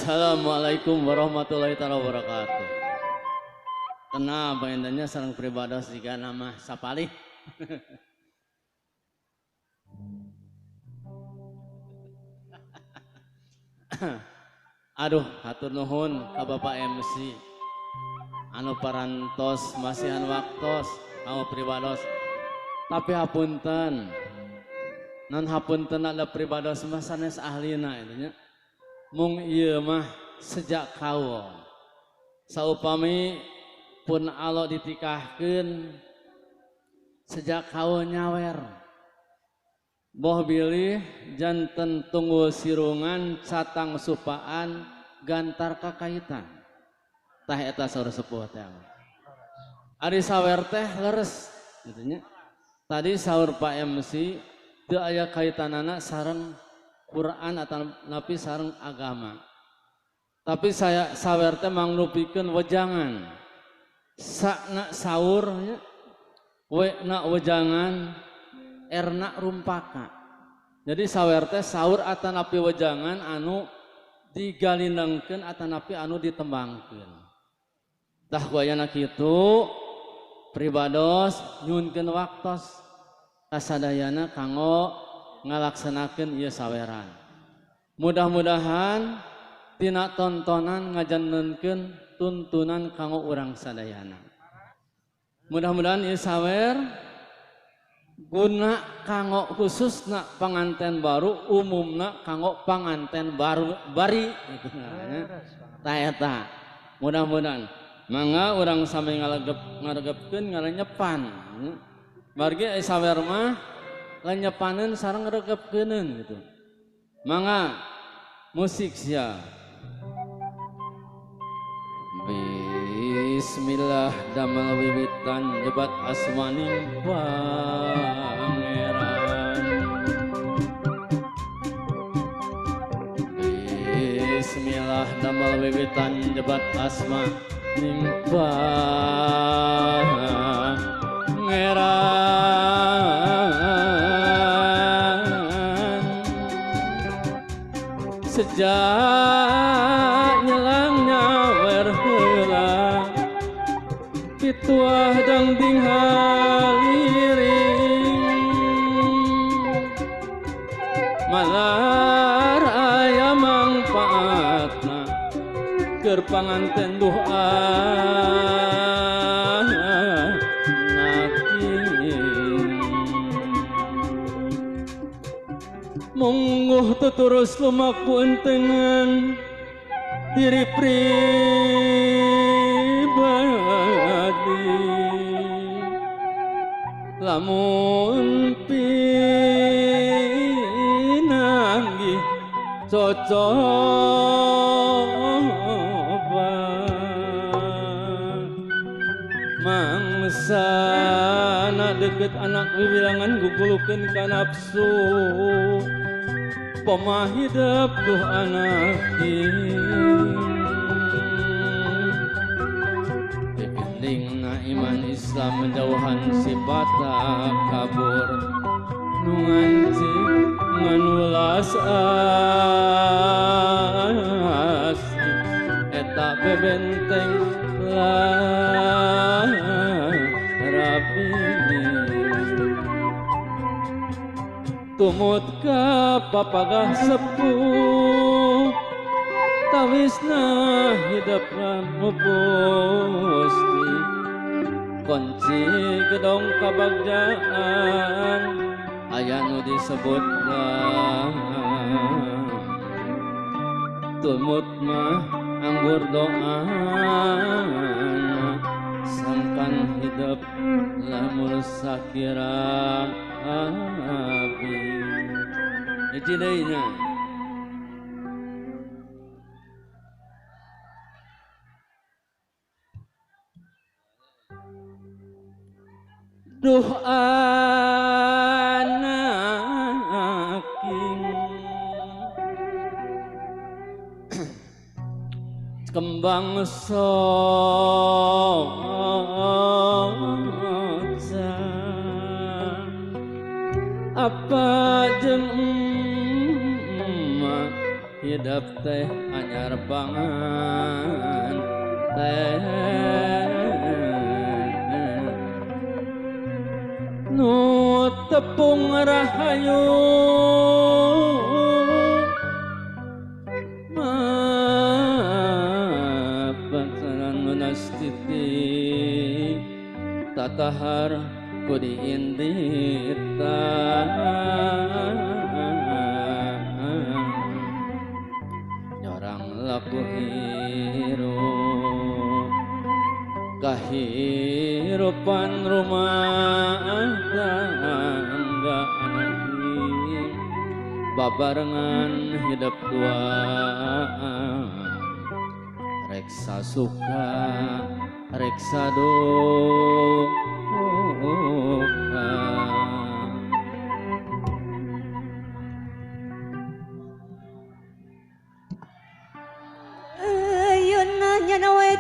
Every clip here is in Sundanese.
Assalamualaikum warahmatullahi wabarakatuh. Tenang pangintennya sareng pribados jika nama sapalih. Aduh, hatur nuhun ka Bapak MC. Anu parantos masihan waktos anu pribados. Tapi hapunten. Non hapunten ada pribados mah sanes ahlina itu nya. Mung ieu mah sejak kaul. Saupami pun alo ditikahkeun sejak kaul nyawer. Boh bilih janten tunggu sirungan catang supaan gantar kakaitan. Tah eta saur sepuh teh. Ari sawer teh leres gitu nya. Tadi saur Pak MC teu aya kaitanana sareng Quran atau napi sareng agama. Tapi saya sawer teh mangnupikeun wejangan. Sakna saur nya, we na wejangan, erna rumpaka. Jadi sawer teh saur atanapi wejangan anu digalindengkeun atanapi anu ditembangkeun. Tah ku ayana kitu pribados nyunkeun waktos kasadayana kanggo ngalaksanakeun ieu saweran. Mudah-mudahan tina tontonan ngajantenkeun tuntunan kanggo urang sadayana. Mudah-mudahan ieu sawer guna kanggo khususna panganten baru, umumna kanggo panganten baru bari gitu nya. Tah eta. Mudah-mudahan mangga urang sami ngaregepkeun ngalenyepan. Margi sawer mah lenyepaneun sareng ngregepkeuneun gitu. Mangga musik sia. Bismillah damel wiwitan nyebat asmaning pangeran. Bismillah damel wiwitan nyebat asmaning pangeran. Sejak nyelang nyawer heula pituah dangding haliring malar aya mangpaatna keur panganten duh mungguh tuturus lumaku entengan diri pribadi lamun pinanggih cocoba mangsa anak deket anak wiwilangan gugulukeun ka nafsu pemahidap duh anak dipindingna iman Islam menjauhan sifat kabur nu nganci nganulas asli eta bebenteng rapi tumut ka papagah sepuh tawisna hidup pusti kunci gedong kabagjaan aya nu disebutna tumut mah anggur doa sangkan hidup lamun sakira abi hiji deui nya. Duh anaking kembang soca apa jeung emak Hidup teh anyar pangan teh nu tepung rahayu mapansaran munastiti tatahar kudi indita nyorang laku hirup kahirupan rumah tangga anak babarengan hidup duaan reksa suka reksa duka. Ayun nanya nawe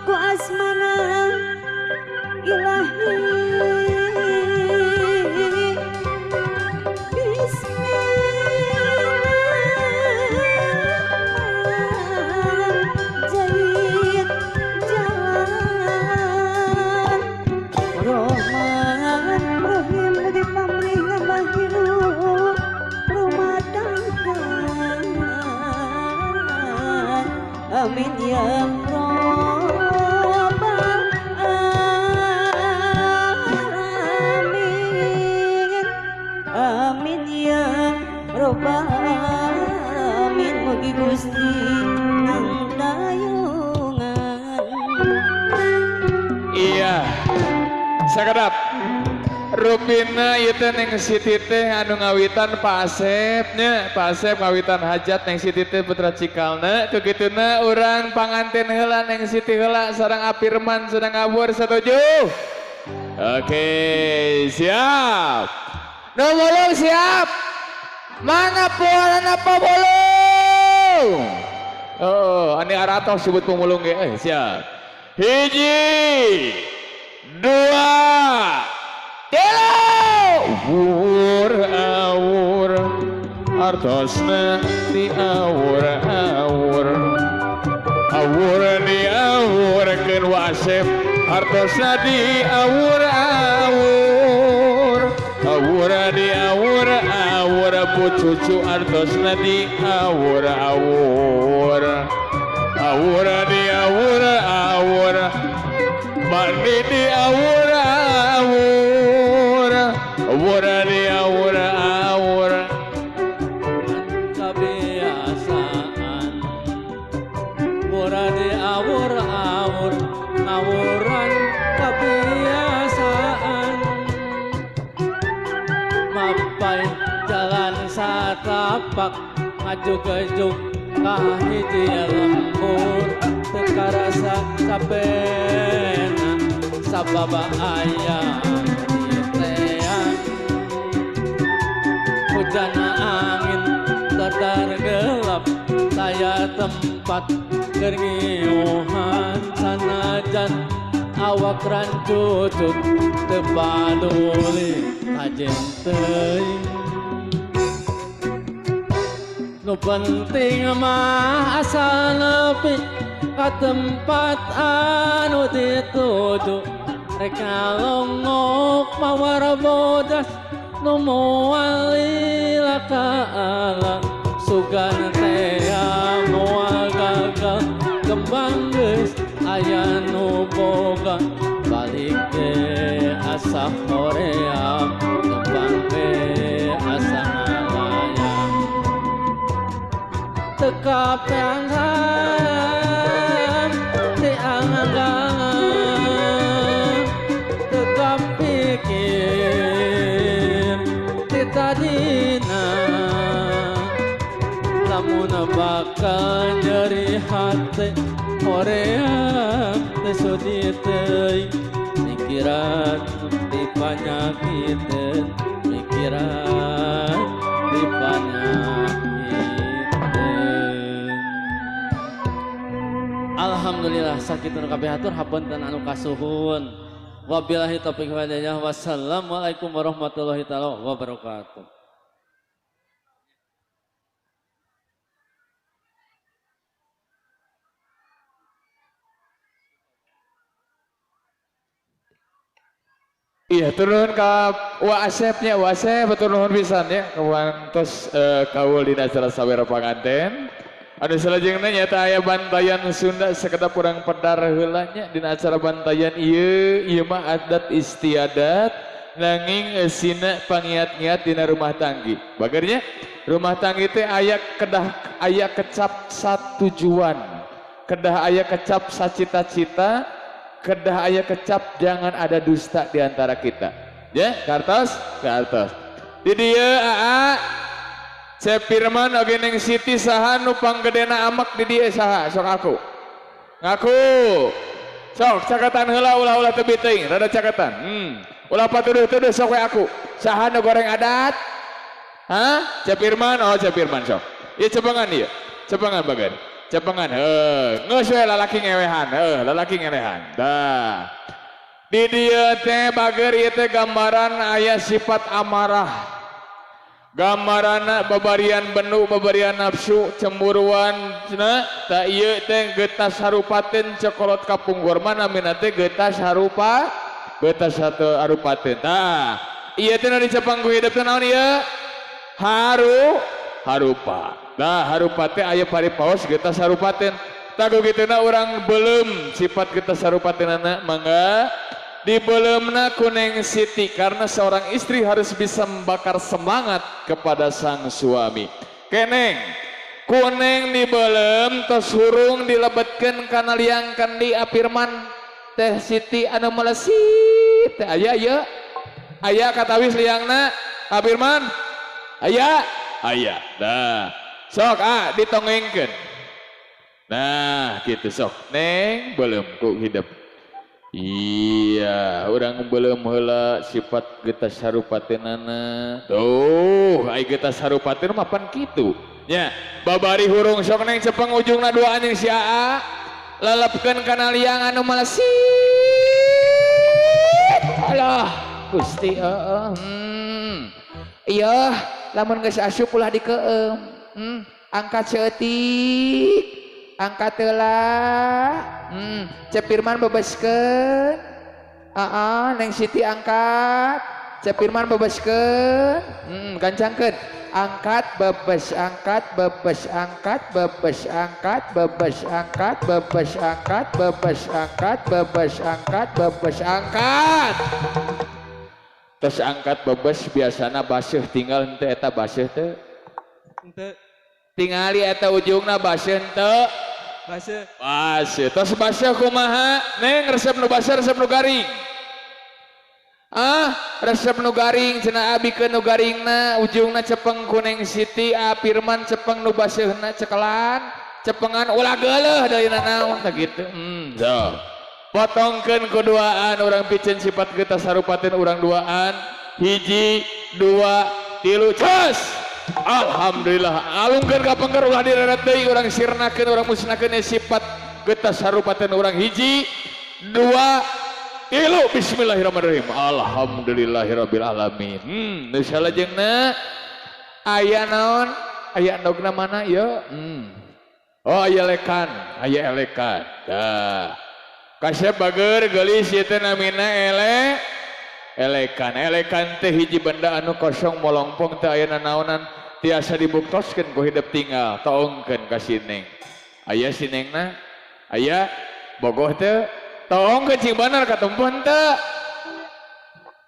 ku asmana ilahi Amin ya Rabbal alamin. Amin ya Rabbal alamin. Mugi Gusti nang dayungan. Iya, sakedap rupina ieu teh Neng Siti teh anu ngawitan Pak Asep nya, Pak Asep ngawitan hajat Neng Siti teh putra Cikalna, kekituna urang panganten heula Neng Siti heula sareng Apirman sedang ngabur, setuju? Oke, siap. Nu mulung siap. Mana puanana pamulung? Oh, ane aratos sebut pemulung ge. Siap. Hiji, dua, tilu. Awur awur artosna di awur awur awur di awurkeun wasep artosna di awur awur awur di awur awur pucucu artosna di awur awur awur di awur awur mandi di awur awur awur di awur awur kebiasaan awur di awur awur ngawuran kebiasaan mapai jalan satapak ngajuk-ngajuk kahiji lembur teu karasa capena sababa aya diteang hujan angin dadar gelap saya tempat keur ngiuhan sanajan awak rancucut teu paduli kajen teuing. Nu penting mah asal nepi ka tempat anu dituju rek ngalongok mawar bodas nu moal lila ka ala sugan teh moal gagal kembang geus aya nu boga balik ge asa hoream kembang ge asa ngalayang teka peanggan ti anggangan teka pikir ti tadina lamun bakal nyeri hate hoream teu sudi teuing mikiran ti panyakiteun mikiran ti panyakiteun. Alhamdulillah sakitu nu kabeh hatur hapunten anu kasuhun. Wabillahi taufiq wal hidayah. Wassalamualaikum warahmatullahi taala wabarakatuh. Iya turun ka Wa Asepnya, Wa Asep betul nuhun pisan ya kawantos kaul dina acara sawera panganten. Anu salajengna nyata aya bantayan Sunda sekedap urang pedar heula nya dina acara bantayan ieu ieu mah adat istiadat nanging eusina pangiat-ngiat dina rumah tanggi. Bagernya rumah tanggi teh aya kedah aya kecap satujuan, kedah aya kecap sacita-cita, kedah aya kecap jangan ada dusta di antara kita. Ya, kartos, kartos. Di dieu aa Cep Firman oge Neng Siti saha nu panggedena amek di dieu saha sok aku. Ngaku. Sok cakatan heula ulah-ulah teu teuing, rada cakatan. Ulah patuduh-tuduh sok we aku. Saha nu goreng adat? Hah? Cep Firman, oh Cep Firman sok. Ieu cepengan ieu. Cepengan bagan. Cepengan heuh. Geus we lalaki ngewehan, heuh, lalaki ngewehan. Dah. Di dieu teh bager ieu teh gambaran aya sifat amarah. Gambaranna babarian benu, babarian nafsu, cemburuan cenah, tah ieu teh getas harupateun cekolot kapungkur mah namina teh getas harupa, getas satu harupateun. Tah, ieu teh nu dicepeng ku hidup teh naon ieu? Haru, harupa. Nah, harupa teh aya paripaos getas harupateun. Tah ku kituna urang beuleum sifat getas harupateunana mangga dibeuleumna ku Neng Siti karena seorang istri harus bisa membakar semangat kepada sang suami. Keneng, ku Neng dibeuleum tos hurung dilebetkeun kana liang kandi Apirman teh Siti anu melesit teh aya ieu. Aya katawis liangna Apirman? Aya? Aya. Nah, sok ah ditongengkeun. Nah, gitu sok. Neng beuleum ku hidup. Iya, urang beuleum heula sifat getas harupateunana. Tuh, ai getas harupateun mah pan kitu. Nya, babari hurung sok Neng cepeng ujungna duaan jeung si Aa. Lelepkeun kana liang anu melesit. Alah, Gusti heeh. Iya, lamun geus asup ulah dikeum. Angkat seeutik. Angkat heula. Cep Firman bebaskeun. Neng Siti angkat. Cep Firman bebaskeun. Gancangkeun. Angkat bebas, angkat bebas, angkat bebas, angkat bebas, angkat bebas, angkat bebas, angkat bebas, angkat bebas, angkat. Terus angkat bebas biasana baseuh tinggal henteu eta baseuh teu. Henteu. Tingali eta ujungna baseuh henteu. Baseuh. Baseuh. Tos baseuh kumaha? Neng resep nu baseuh resep nu garing. Ah, resep nu garing cenah abi ke nu garingna ujungna cepeng ku Neng Siti, A Firman cepeng nu baseuhna cekelan, cepengan ulah geuleuh deui naon tah kitu. So. Potongkeun ku duaan urang piceun sifat getas harupateun urang duaan. 1, 2, 3, cus. Alhamdulillah alungkeun ka pengker ulah direret deui urang sirnakeun urang musnahkeun sifat getas harupateun urang 1, 2, 3. Bismillahirrahmanirrahim. Alhamdulillahirabbil alamin. Nu salajengna aya naon? Aya endogna mana ieu? Oh aya lekan, aya elekan. Dah. Kasep bager geulis ieu teh namina ele elekan. Elekan teh hiji benda anu kosong molongpong teu aya nanaonan tiasa dibuktoskeun ku hidup tinggal toongkeun ka si Neng. Aya si Nengna? Aya bogoh teu? Toongkeun cing bener katempuh henteu?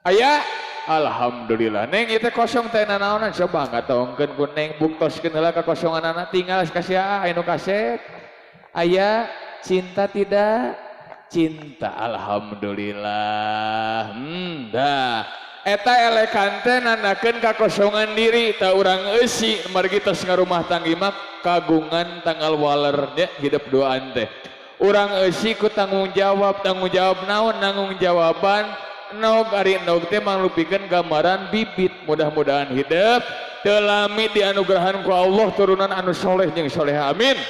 Aya? Alhamdulillah. Neng ieu teh kosong teu nanaonan coba ngatoongkeun ku Neng buktoskeun heula kakosonganana tinggal ka si Aa anu kasep. Aya cinta tidak? Cinta. Alhamdulillah. Dah. Eta elekan teh nandakeun kakosongan diri ta urang eusi margi tos ngarumah tanggi mah kagungan tanggal waler nya hidup duaan teh. Urang eusi ku tanggung jawab naon nanggung jawaban nog ari nog teh manglupikeun gambaran bibit mudah-mudahan hidup teu lami dianugerahan ku Allah turunan anu soleh jeung soleha. Amin.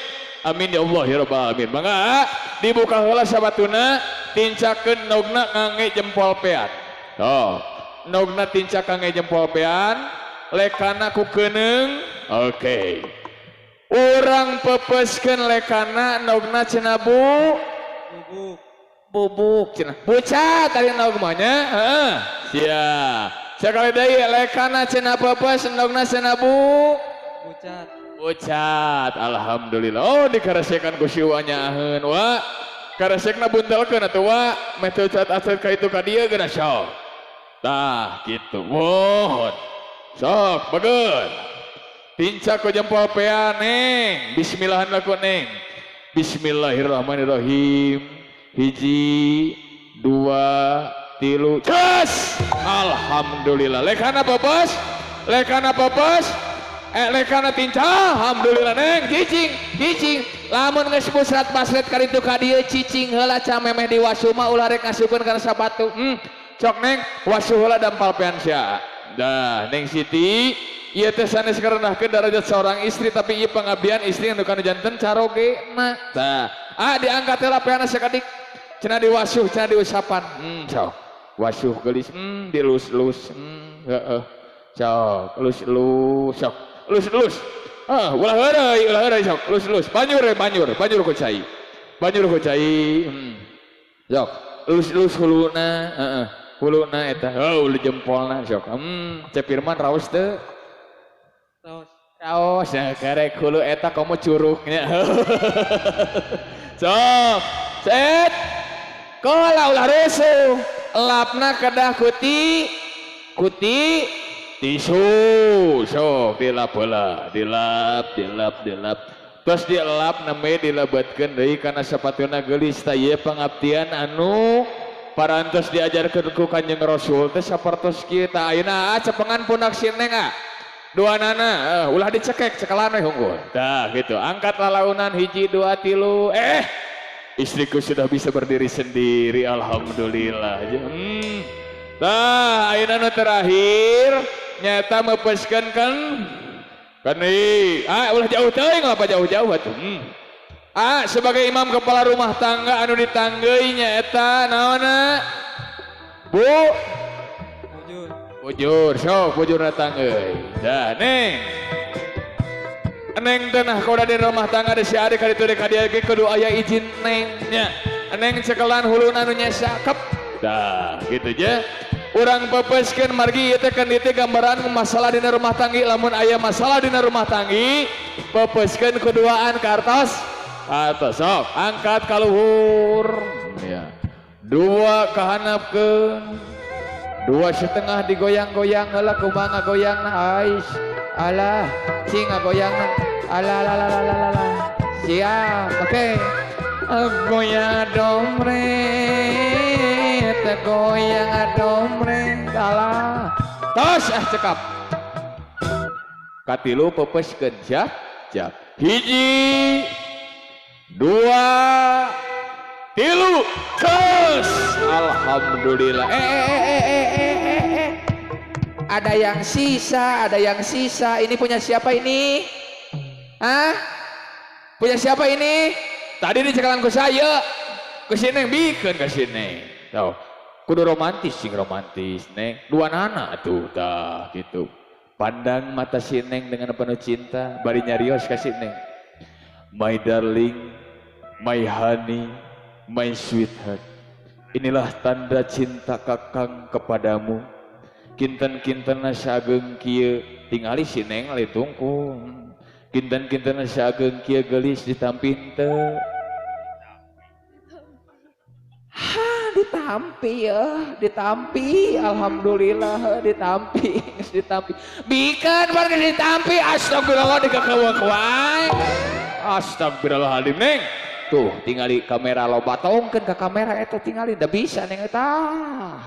Amin ya Allah ya rabbal alamin. Mangga dibuka heula sabatuna tincakeun nogna ngange jempol pean. Tuh, nogna tincak ngange jempol pean, lekana ku keuneung. Oke. Urang pepeskeun lekana nogna cenah bu bubuk. Bubuk cenah. Bucat tadi endog mah nya. Heeh. Sia. Sakali deui lekana cenah peupeus endogna cenah bu. Bucat. Bucat. Alhamdulillah. Oh dikaresekan ku si Wa nyaaheun wa. Karesekna buntelkeun atuh wa. Meh teu cat acet ka itu ka dieu geuna sok. Tah kitu. Mohon. Sok bageun. Tincak ku jempol pea neng. Bismillahan laku neng. Bismillahirrahmanirrahim. Hiji, dua, tilu, ces. Alhamdulillah. Lekana pepes, lekana pepes, lekana tinca. Alhamdulillah neng, cicing, cicing. Lamun geus busrat basret karitu ka dieu cicing heula camemeh di wasu mah ulah rek ngasupkeun kana sapatu. Cok neng, wasu heula dampal pean sia. Dah, Neng Siti, ieu teh sanes karendahkeun darajat seorang istri tapi ieu pengabdian istri anu kana janten carogena. Tah, diangkat heula peana sakedik. Cenah diwasuh, cenah diusapan. Sok. Wasuh geulis, dilus-lus. Heeh. Sok, lus-lus, sok. Lus-lus. Ulah heureuy sok. Lus-lus. Banjur banjur, banjur ku cai. Banjur ku cai. Sok, lus-lus huluna, heeh. Huluna eta. Heuh, hulu jempolna sok. Cep Firman raos teu? Raos. Raos, nah karek hulu eta komo curugnya. Sok, set. Kola ulah rusuh, elapna kedah kuti, kuti tisu, sok dilap heula, dilap, dilap, dilap. Terus dielap namanya dilebetkeun deui kana sapatuna geulis tah ieu pangabdian anu parantos diajarkeun ku Kanjeng Rasul teh sapertos kieu tah ayeuna cepengan pundak si Neng dua nana, ulah dicekek cekelan we hungkul. Tah gitu, angkat lalaunan hiji dua tilu, istriku sudah bisa berdiri sendiri, alhamdulillah. Tah, ayeuna nu terakhir nyata meupeskeun kan kan ulah jauh teuing apa jauh-jauh atuh. Sebagai imam kepala rumah tangga anu ditanggeui nyaeta naonna? Bu Bujur. Bujur, sok bujurna tanggeui. Dah, Neng. Neng teh nah koda di rumah tangga di si adik kaditu deui ka dieu ge kudu aya izin neng nya. Neng cekelan huluna nu nyesa kep. Dah, gitu je. Urang pepeskeun margi ieu teh kan ieu teh gambaran masalah dina rumah tanggi lamun aya masalah dina rumah tanggi pepeskeun kuduaan ka atas. Atas sok, angkat ka luhur. Ya. Dua kahanapkeun. 2,5 digoyang-goyang heula kumaha ngagoyangna ais. Alah, cing ngagoyangna. Alah alah alah alah alah. Siap, oke. Goyang domret, goyang domret, alah. Tos cekap. Katilu pepeskeun siap, siap. Hiji, dua, tilu, terus. Alhamdulillah. Ada yang sisa, ada yang sisa. Ini punya siapa ini? Hah? Punya siapa ini? Tadi dicekalan ku saya. Ku si Neng bikeun ka si Neng. Tuh. Kudu romantis sing romantis, Neng. Dua nana tuh, tah gitu. Pandang mata si Neng dengan penuh cinta, bari nyarios ka si Neng. My darling, my honey, my sweetheart. Inilah tanda cinta kakang kepadamu. Kinten-kinten sageung kieu tingali si Neng litungkung. Kinten-kinten sageung kieu geulis ditampi henteu. Hah, ditampi ya, ditampi, alhamdulillah ditampi, geus ditampi. Bikeun bareng ditampi, astagfirullah dikakawak wae. Astagfirullahaladzim Neng. Tuh tingali kamera loba tongkeun ka kamera eta tingali da bisa Neng eta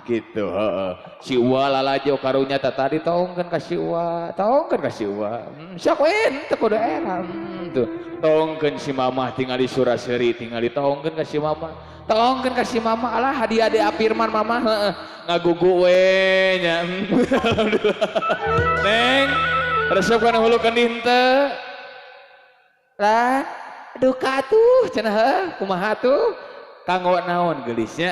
gitu heeh. Si Uwa lalajo karunya ta tadi tongkeun ka si Uwa, tongkeun ka si Uwa. Sok we teu kudu era. Tuh tongkeun si mamah tingali suraseri tingali tongkeun ka si mamah. Tongkeun ka si mamah alah hadiah de Apirman mamah heeh. Ngagugu we nya. Neng resep kana hulu keun henteu? Lah duka tuh cenah heuh kumaha tuh kanggo naon geulisnya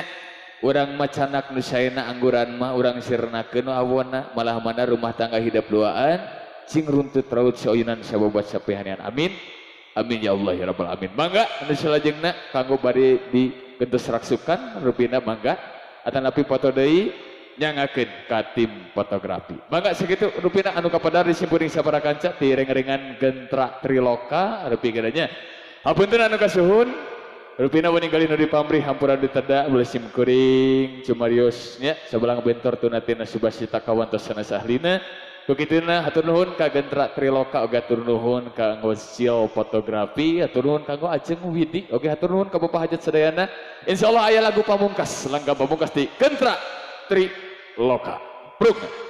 urang mah canak nu saena angguran mah urang sirnakeun awonna malah mana rumah tangga hidup duaan cing runtut raut sauyunan sabobat sapihanian amin amin ya Allah ya rabbal alamin mangga anu salajengna kanggo bade di gentos raksukan rupina mangga atanapi foto deui nyangakeun ka tim fotografi. Mangga sakitu rupina anu kapadar di simpuring sapara kanca ti reng-rengan Gentra Triloka rupi nya. Hapunten anu kasuhun rupina ningali nu dipamrih hampura diteda boleh simkuring cumarios nya sabelang bentor tunatina subasita kawantosana sahlina. Kukituna hatur nuhun ka Gentra Triloka oge hatur nuhun ka anggo sil fotografi hatur nuhun kanggo Ajeng Widi oge hatur nuhun ka Bapak Hajat sadayana. Insyaallah aya lagu pamungkas langgam pamungkas di Gentra Triloka. Pruk.